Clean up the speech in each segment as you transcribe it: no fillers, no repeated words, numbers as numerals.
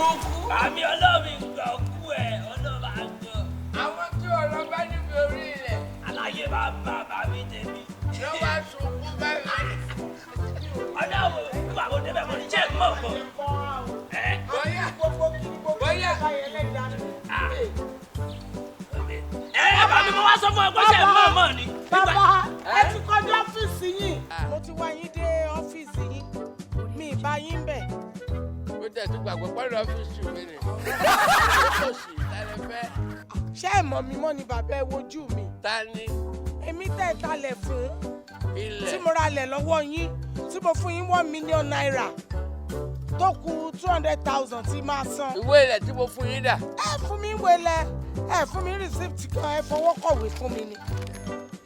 burúkú. Àmì ọlọ́run gbọ́ kú ẹ̀ ọlọ́run á gbọ́. Àwọn tí ọ̀rọ̀ bá níbi orí ilẹ̀. Àlàyé máa bá bàmí tèmi. Ló wá sunkún báyìí. Ọlọ́run nígbà mo débẹ̀ mo ní jẹ́ mọ̀ mọ̀. Bóyá bóyá. Ẹ bàmí mo wá sọ fún ẹ pé ṣe mọ̀ mọ̀ ni. Bàbá ẹ ti kọjá ọ́fíìsì yín. Mo ti wá yín dé ọ́fíìsì yín. Mi ì bá yín bẹ̀. Mo tẹ̀ tún gbàgbọ́ pẹ̀lú ọ́fíìsì mi ni. Kò sí ìtàlẹ̀ fẹ́. Ṣé ẹ mọ̀ mi mọ́ ni bàbá ẹ wojú mi? Ta ni? Èmi tẹ́ ẹ talẹ̀ fún. Ilẹ̀. Tí mo ralẹ̀ lọ́wọ́ yín, tí mo fún yín ₦1 million tó kù 200,000 tí máa san. Ìwé ilẹ̀ tí mo fún yín dà? Ẹ fún mi ìwé lẹ, ẹ fún mi receipt kan, ẹ fọwọ́ kọ̀wé fún mi ni.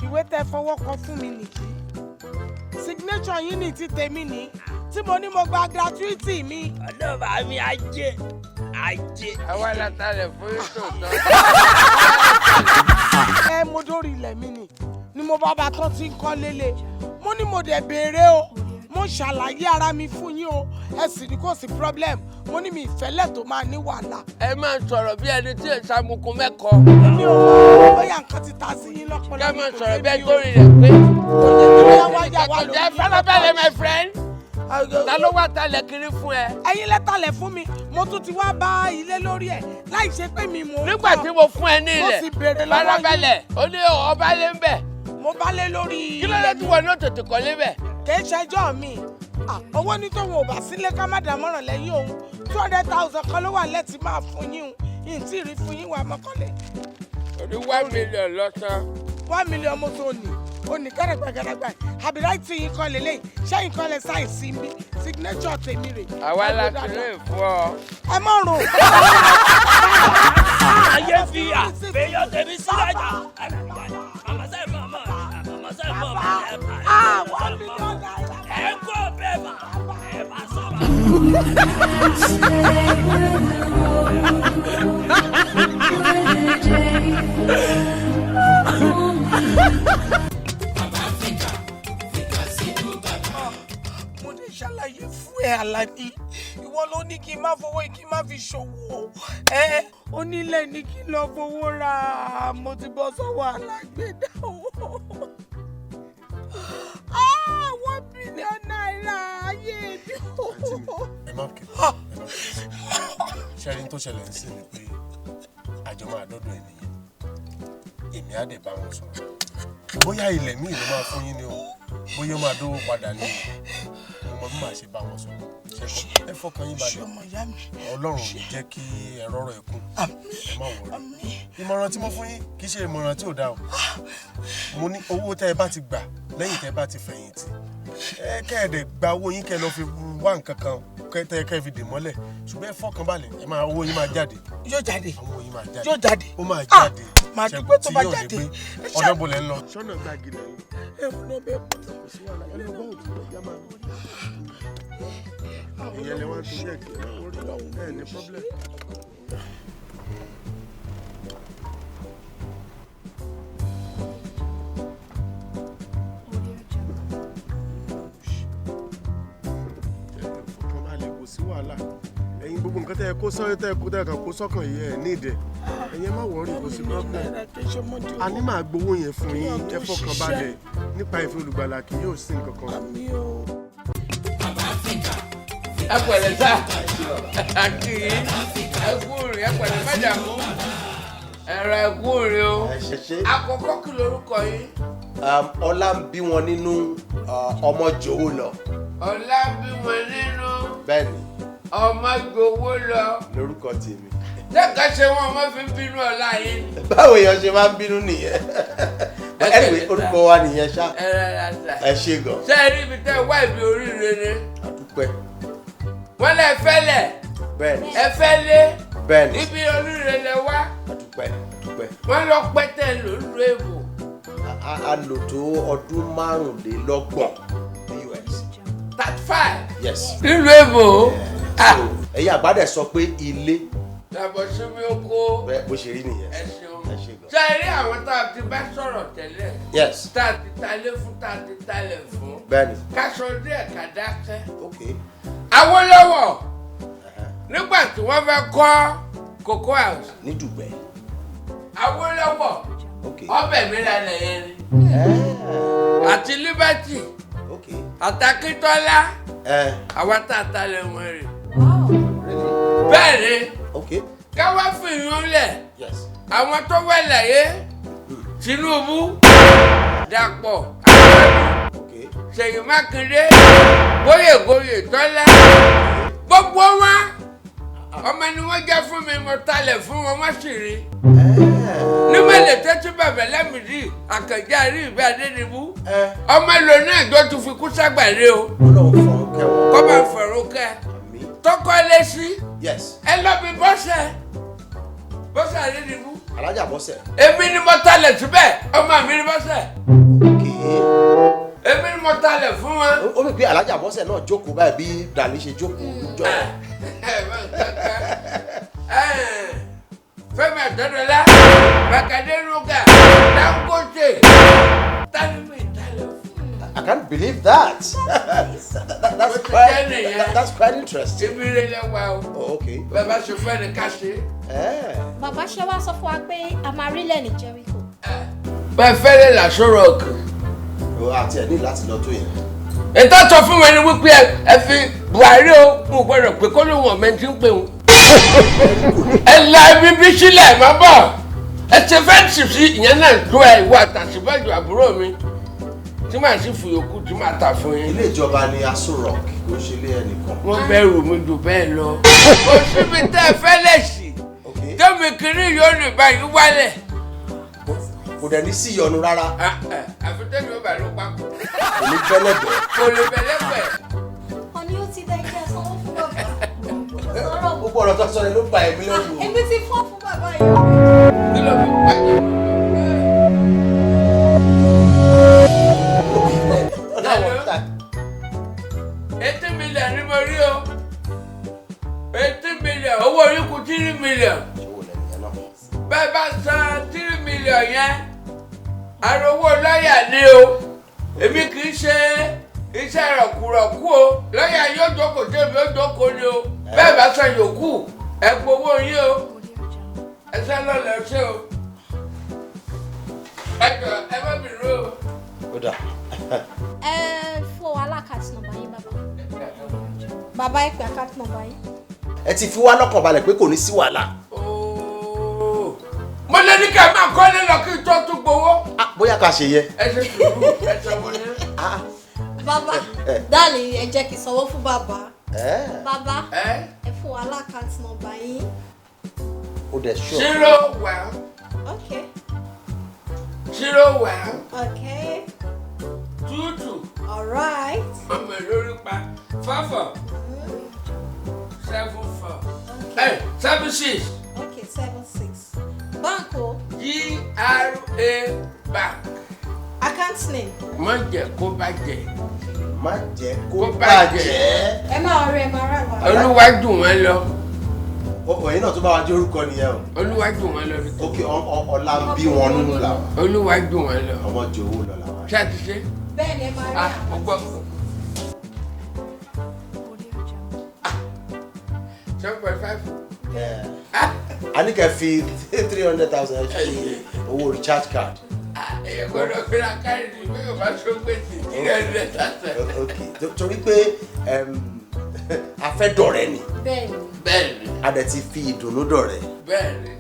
Ìwé tẹ́ fọwọ́ kọ fún mi nìyí. Signature yín ní ti tèmi ní tí mo ní mo gba gratuity mi. Ọlọ́run àmì ajé ajé. Àwa la talẹ̀ fún yín tòótọ́. Ẹ mo dórí ilẹ̀ mi ni mo bá ba tán tí ń kọ́ lélẹ̀. Mo ní mo dẹ̀ béèrè o, mo ṣàlàyé ara mi fún yín o, ẹ sì ní kò sí problem. Mo ní mi ìfẹ́lẹ̀ tó máa ní wàhálà. Ẹ máa ń sọ̀rọ̀ bí ẹni tí èsì amukun mẹ́kọ̀ọ́. Mi ò mọ̀ bóyá nǹkan ti ta sí yín lọ́pọ̀lọpọ̀. Ká máa sọ̀rọ̀ bí ẹni tó rí rẹ̀ pé. Ẹ farabalẹ̀ my friend. Ta ló wá talẹ̀ kiri fún ẹ? Ẹ̀yin lẹ talẹ̀ fún mi, mo tún ti wá bá ilé lórí ẹ̀ láì ṣe pé mi mò ń kọ́. Nígbà tí mo fún ẹ ní Mo ilẹ̀, sì béèrè lọ́wọ́ yín. farabalẹ̀, ó ní ọba lé ń bẹ̀. Mo bá lé lórí Kí ló dé tí wọn ní òtètè kọ́ lébẹ̀? Kì í ṣẹjọ́ mi. Owó ní tóun ò bá sílé ká má dámọ̀ràn lẹ́yìn òun. 200,000 kan ló wà lẹ́tì máa fún yín o. Yìí tí ì rí fún yín wà mọ́kànlẹ̀. Ó ní 1 million lọ́sàn. 1 million mo tó ní. O ní gẹ́rẹ́gbẹ́ gẹ́rẹ́gbẹ́. Àbí ráìtì yín kan lélẹ̀. Ṣé yín kan lẹ sáì sí mi? Signature tèmi rè. Àwa la ti lè fún ọ. Ẹ má rò. Ayé fi à fèyàn tèmi sílẹ̀ jà. Màmá sẹ́ mọ̀ mọ̀ màmá sẹ́ mọ̀ mọ̀ ẹ bá Ah, ₦1 million. ẹ kó bẹ́ẹ̀ mà ẹ bá sọ ma. Mo lè ṣàlàyé fún ẹ Àlàní, ìwọ ló ní kí n má fowó kí n má fi ṣòwò. Ẹ onílẹ̀ ní kí n lọ fowó ra, mo ti bọ́ sọ́wọ́ alágbèdá o. Ah, ₦1 billion ayé mi o. Àǹtí mi, ẹ má kí ẹ má kí ṣẹ́rin tó ṣẹlẹ̀ ń sìn ni pé àjọ máa dọ́dọ̀ ẹ̀ nìyẹn. Èmi á dẹ̀ bá wọn sọ̀rọ̀, bóyá ilẹ̀ míì ló máa fún yín ni o, bóyá ó máa dówó padà ni o. Mo mọ bí màá ṣe bá wọn sọ̀rọ̀. Ṣẹ́kọ̀ ẹ fọkàn yín Ṣé balẹ̀. ọmọ ìyá mi. Ọlọ́run ò ní jẹ́ kí ẹ rọ́rọ̀ ẹkún, ẹ má worry. Ìmọ̀ràn tí mo fún yín kì í ṣe ìmọ̀ràn tí ò dáa o. Mo ní owó tẹ́ ẹ bá ti gbà lẹ́yìn tẹ́ ẹ bá ti fẹ̀yìntì, ẹ kẹ́ ẹ dẹ̀ gba owó yín, kẹ́ ẹ lọ fi wá nǹkan kan kẹ́ tẹ́ kẹ́ ẹ fi dè mọ́lẹ̀. Ṣùgbọ́n ẹ fọkàn balẹ̀, ẹ máa owó yín máa jáde. Yóò jáde. Àwọn owó yín máa jáde. Yóò jáde. Ó máa Ah, jáde. màá Ṣẹ́gun dúpẹ́ tó tí bá yóò ní jáde. pé Ẹ ṣe- ọ̀nà bo lẹ́ ń lọ. Sọ́nà gbàgì lẹ́ ń lọ. Ẹ wọ́n náà bẹ́ẹ̀ mọ̀ lọ. Kò sí wàhálà, ẹ lọ bá òtún lọ, yá máa lọ. Ìyẹn lẹ wá ń torí ẹ̀ kí ẹ má worry, ẹ ní problem. Ẹ fọkàn balẹ̀, kò sí wàhálà. Ẹ̀yin gbogbo nǹkan tẹ́ ẹ kó sọ́yọ́ tẹ́ ẹ kó tẹ́ ẹ kàn kó sọ́kàn yìí, ẹ ní ìdẹ. Ẹ̀yin ẹ má worry, kò sí problem. A ní máa gbowó yẹn fún yín, ẹ fọkàn balẹ̀. Nípa ìfẹ́ olùgbàlà kì yóò sí nǹkan kan. Àmì o. Ẹ pẹ̀lẹ́ sá, kì í ẹ kú rìn, ẹ pẹ̀lẹ́ mẹ́jàmú ẹ̀rọ ẹ kú rìn o. Ẹ ṣe. Àkọ́kọ́, kí lorúkọ yín? Ọlá ń bí wọn nínú, ọmọ jòwó lọ. Ọlá bí wọn nínú. Bẹ́ẹ̀ni. Ọmọ gbowó lọ. Lórúkọ tèmi. Lẹ́ẹ̀kan ṣe wọn ọmọ fi ń bínú ọlá yín. Báwo èèyàn ṣe máa ń bínú nìyẹn? But anyway, orúkọ wa nìyẹn ṣá. Ẹ rárá sà. Ẹ ṣe gan. Ṣé ẹ rí ibi tẹ́ wá, ibi oríire ni. Àdúpẹ́. Wọ́n lẹ fẹ́lẹ̀. Bẹ́ẹ̀ni. Ẹ fẹ́ lé. Bẹ́ẹ̀ni. Ibi oríire lẹ wá. Àdúpẹ́, àdúpẹ́. Wọ́n lọ pẹ́tẹ́ lólu èbò. A lò tó ọdún 35 ní US. 35. Yes. Nílùú èbò. So, ẹ̀yin àgbàdẹ sọ pé ilé Tàbọ̀ síbi oko. Bẹ́ẹ̀ bó ṣe rí nìyẹn. Ẹ ṣeun. Ẹ ṣe gan. Ṣé ẹ rí àwọn tá a ti bá sọ̀rọ̀ tẹ́lẹ̀? Yes. Tá a ti talé fún, tá a ti talẹ̀ fún. Bẹ́ẹ̀ni. Ká sọ díẹ̀ ká dákẹ́. Ok. Awólọ́wọ̀ nígbà tí wọ́n fẹ́ kọ́ Cocoa House. Ní Dùgbẹ̀. Awólọ́wọ̀ ọbẹ̀ mi lálẹ́ yẹn ni. Àti Liberty. Àtàkìtọ́lá. Àwa tá a ta lẹ̀ wọ́n rè. Bẹ́ẹ̀ ni. Káwá fìyàn lẹ̀. Àwọn tó wà láyé Tinubu, Dàpọ̀ Abíọ́dún, Ṣèyí Mákindé, Gbóyègóyè Tọ́lá, gbogbo wọn ọmọ ni wọ́n jẹ́ fún mi, mo talẹ̀ fún wọn, wọ́n sì rí. Nímọ̀lẹ̀ tẹ́tí bàbá Lámìdí Àkànjá rí ìbí Adédìbú, ọmọ lò náà jọ tún fi kú ságbàdé o. Kọ́ bá fọ̀rọ̀ kẹ́ tọkọ lé sí. Ẹ lọ́ mi bọ́sẹ̀ bọ́sẹ̀ Adédìbú. Alájà Bọ́sẹ̀. Èmi ni mo talẹ̀ síbẹ̀, ọmọ mi ni Bọ́sẹ̀. Èmi ni mo talẹ̀ fún wọn. Ó mi pé Alájà Bọ́sẹ̀ náà jókòó báyìí bí Dàlí ṣe jókòó jọ. Fẹ́mi Ọ̀tẹ́dọ́lá, Bàkàdé Ruga, Dangote, tani mi talẹ̀ fún. I can't believe that. That's quite interesting. Ibi rẹ̀ lẹ wà o. Oh, okay. Bàbá ṣe fẹ́ ni ká ṣe. Bàbá ṣe wá sọ fún wa pé a máa rí lẹ̀ ní Jericho. Bẹ́ẹ̀ fẹ́rẹ̀ làṣọ rọ̀ọ̀kì. Àti ẹ̀ ní láti lọ tó yẹn. Ètò sọ fún mi ni wípé ẹ fi Buhari o, mo gbọ́dọ̀ pé kó ló wọ̀n mẹ́tí ń pè wọ́n. Ẹ la ibi bí sílẹ̀ má bọ̀. Ẹ ṣe fẹ́ǹsì sí ìyẹn náà tó ẹ ìwọ àtàṣìbájú àbúrò mi. Tí màá sì fi yòókù tí màá tà fún yín. Ilé ìjọba ni Aso Rock, kò ṣe ilé ẹnìkan. Wọ́n bẹ̀rù mi jù bẹ́ẹ̀ lọ. Kò síbi tẹ́ ẹ fẹ́ lẹ̀ sí. Tẹ́mi kiri yóò rìn báyìí wálẹ̀. Kò dẹ̀ ní sí ìyọnu rárá. Àfi tẹ́mi ó bá ló pákó. Kò ní bẹ́lẹ̀bẹ̀. Kò lè bẹ́lẹ̀bẹ̀. Ọ̀ní ó ti dá ẹgbẹ́ sanwó fún bàbá. Gbogbo ọ̀rọ̀ tó sọ ni ló ba ẹ̀mí lẹ́rù. Èmi ti fọ́ fún bàbá yìí. Kí ló fi pa yín? 80 million ni mo rí o. 80 million, owó orí kù 3 million. Bẹ́ẹ̀ bá san 3 million yẹn, àròwó lọ́ọ̀yà ni o. Èmi kì í ṣe iṣẹ́ rọ̀kùrọ̀kù o. Lọ́ọ̀yà yóò jókòó tèmi ó jókòó ni o. Bẹ́ẹ̀ bá san yòókù, ẹ gbowó yín o. Ẹ sá lọ́lẹ̀ ṣé o. Ẹ jọ ẹ má bínú o. Ó dà. Ẹ fún wa l'account number yín, bàbá. Bàbá, ẹ pè account number yín. Ẹ ti fi wá lọ́kàn balẹ̀ pé kò ní sí wàhálà. Mo lé ní ká máa kọ́lé lọ kí n tó tún gbowó. Bóyá ká ṣe yẹ. Ẹ ṣe sùúrù, ẹ sanwó ní. Bàbá dáàlì, ẹ jẹ́ kí n sanwó fún bàbá. Bàbá, ẹ fún wa l'account number yín. Ó dẹ̀ ṣọ́. 01. 01. 22. All right. Ọmọ lórí pa 44 74 76. Okay, 76. Bank o. GRA Bank. Account name. Má jẹ́ kó bàjẹ́. Má jẹ́ kó bàjẹ́. Ẹ máa rí, ẹ máa rà wá. Olúwa jù wọ́n lọ. Ẹ̀yin náà tó bá wa jẹ́ orúkọ nìyẹn o. Olúwa jù wọ́n lọ. Ok, ọlá ń bí wọn nínú làwọn. Olúwa jù wọ́n lọ. Ọmọ jòwó lọ làwọn. Ṣé a ti ṣe? Bẹ́ẹ̀ ni, ẹ máa rí àwọn. Mo gbọ́. 7.5. A ní kẹ́ fi 300,000 ṣe owó recharge card. Ẹ̀yẹ gbọ́dọ̀ gbéra káàdì bí yóò bá ṣó gbèsè 300,000. Ok, torí pé a fẹ́ dọ̀rẹ́ ni. Bẹ́ẹ̀ni. Bẹ́ẹ̀ni. A dẹ̀ ti fi ìdùnnú dọ̀rẹ́. Bẹ́ẹ̀ni.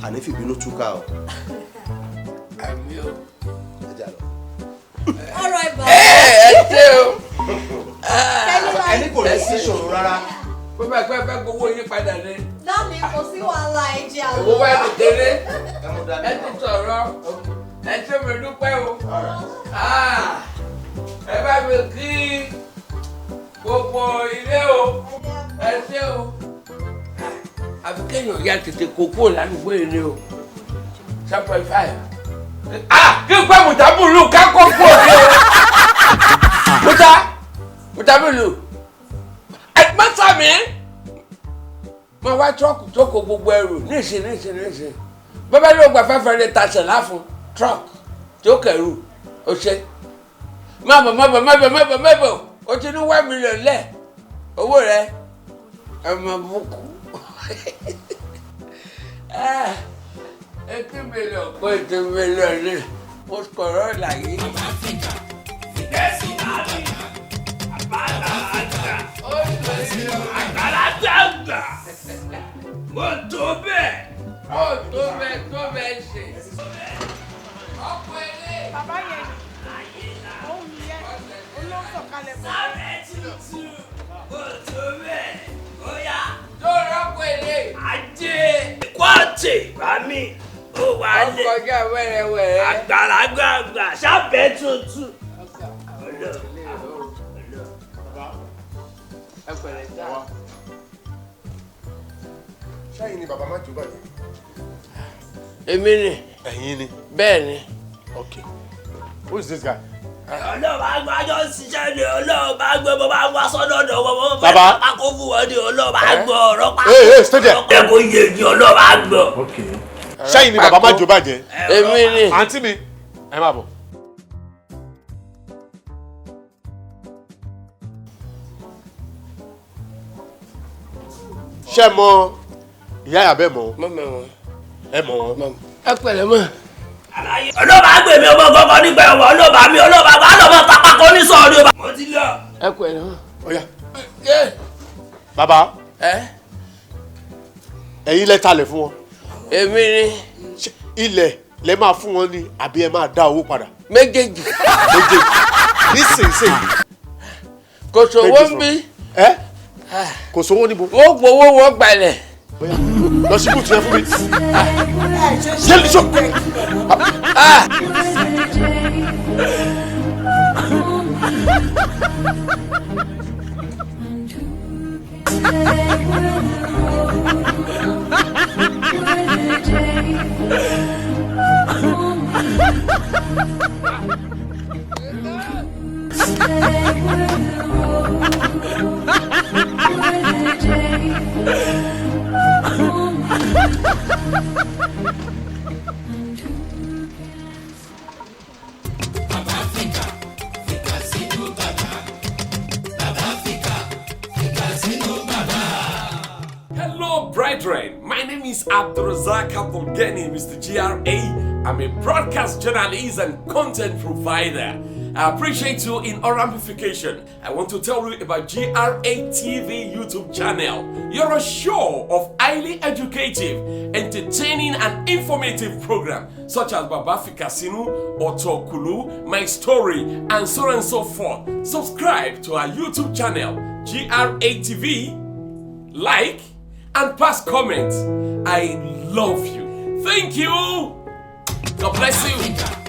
Àní fìbínú túká o. Àmín o. Ẹ jà lọ. All right, bàbá. Ẹ ẹ ṣé o. Ẹni kò ní sí ìṣòro rárá. Bó bá pẹ́ fẹ́ gbowó yín padà ní. Dáàlì, kò sí wàhálà, ẹ jẹ́ àlọ́. Owó wà ní kéré. Ẹ ti sọ̀rọ̀. Ẹ ṣé, mi dúpẹ́ o. Ẹ bá mi kí gbogbo ilé o. Ẹ ṣé o. Àfi kéèyàn ya tètè kó kúrò ládùúgbò yìí ni o. 7.5. Kí n pẹ́ mùtàbùlù ká kó kúrò ní o. Mùtàbùlù. Ẹ má sàmì. Mo wá truck tó kó gbogbo ẹrù níṣì níṣì níṣì. Bàbá ló gba 500,000 láfún truck tó kẹrù ó ṣe. Má bọ̀, má bọ̀, má bọ̀, má bọ̀, má bọ̀, o ti ní 1 million lẹ̀ owó rẹ̀. Ọmọ búkú. 80 million kó 80 million ní mo kọ̀rọ̀ láyé. Kẹ́sì láàbì àbálàgbà àgbàlagbà mo tó bẹ́ẹ̀. Ó tó bẹ́ẹ̀, tó bẹ́ẹ̀ ṣe. Ọkọ̀ ilé. Bàbá yẹn ni òun yẹn olóńsọ̀kalẹ̀ bọ̀. Sábẹ́ tuntun mo tó bẹ́ẹ̀ ó yá. Tó rọ́pò ilé. Ajé kwọ́ọ̀tì bá mi ó wà lẹ̀. Ọkọjá wẹ́rẹ́wẹ́rẹ́. Àgbàlagbà sábẹ́ tuntun. Ẹ pẹ̀lẹ́ sá. Ṣẹ́yìn ni bàbá má jò bàjẹ́? Èmi ni. Ẹ̀yin ni? Bẹ́ẹ̀ ni. Okay, who is this guy? Ọlọ́ọ̀bá gbọ́ àjọ ṣiṣẹ́ ni ọlọ́ọ̀bá gbọ́ bó bá wá sọ́dọ̀ ọ̀dọ̀ wọn wọ́n fẹ́ Bàbá. pákó fún wọn ni ọlọ́ọ̀bá gbọ́ ọ̀rọ̀ pákó. Hey, hey, stay there. Ẹ kò yé ni ọlọ́ọ̀bá gbọ́. Ṣẹ́yìn ni bàbá má jò bàjẹ́? Èmi ni. Àǹtí mi, ẹ má bọ̀. Ṣé ẹ mọ ìyá ìyàbẹ̀ mọ́? Mo mọ̀ wọ́n. Ẹ mọ̀ wọ́n? Ẹ pẹ̀lẹ́ mọ́. Ọlọ́ọ̀bá gbé mi ọmọ gọ́gọ́ nígbà ẹ̀wọ̀n ọlọ́ọ̀bá mi ọlọ́ọ̀bá gbọ́ àlọ́mọ pápákọ̀ ní sọ̀rọ̀ ni. Mo ti lọ. Ẹ pẹ̀lẹ́ mọ́. Ó yá. Bàbá. Ẹ. Ẹ̀yin lẹ talẹ̀ fún wọn? Èmi ni. Ṣé ilẹ̀ lẹ máa fún wọn ni àbí ẹ máa dá owó padà? Méjèèjì. Méjèèjì nísinsìnyí. Kò sówó ń bí. Ẹ kò sówó níbo? Wọ́n gbowó, wọ́n gbalẹ̀. Lọ sí bùtù yẹn fún mi. Ṣé ṣó. Ah! Hello, brethren. My name is Abdulrazak Abdulgani, Mr. GRA. I'm a broadcast journalist and content provider. I appreciate you in all ramification. I want to tell you about GRA TV YouTube channel. You're a show of highly educative, entertaining, and informative program such as Baba Fikasinu, Otokulu, My Story, and so on and so forth. Subscribe to our YouTube channel, GRA TV, like and pass comments. I love you. Thank you. God bless you.